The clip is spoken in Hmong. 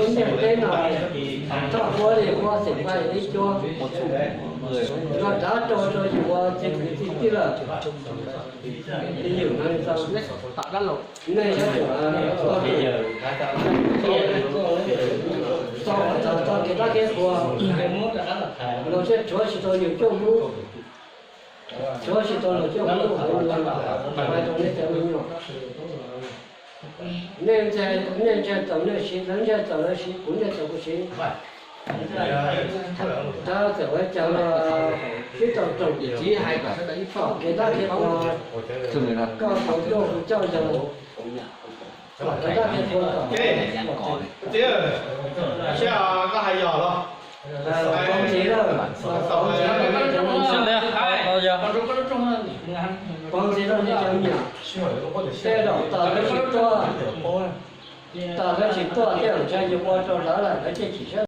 Ntiaj teb no, txoj ua li ua xeem nqaij ib cuab, nrog dav rau rau yus ua txiv kwv tij tij lawm, li yus no li tau. Nej yuav tsum txo txog txog kev dab kev qhua, los seb rhuav tsis tau yus coj hlub, rhuav tsis tau los coj hlub hauv nws, hais rau nej cov me nyuam. Nej ntshai, nej ntshai txaus nej siv, lawv ntshai txaus lawv siv, kuv ntshai txaus kuv siv. Tab txawm ua cas los sib tau roog, kev dab kev qhua, koj tau tuaj kuv coj yog, kev dab kev qhua kom, txiv, saib koj hais yog los, pov ntxiv lawm, pov ntxiv lawm, pov ntxiv lawm nej cov me nyuam, tej zaum tos lawv tsis tuaj, tos lawv tsis tuaj tej zaum ntshai yus ua rau lawv lawm lawv thiaj chim siab.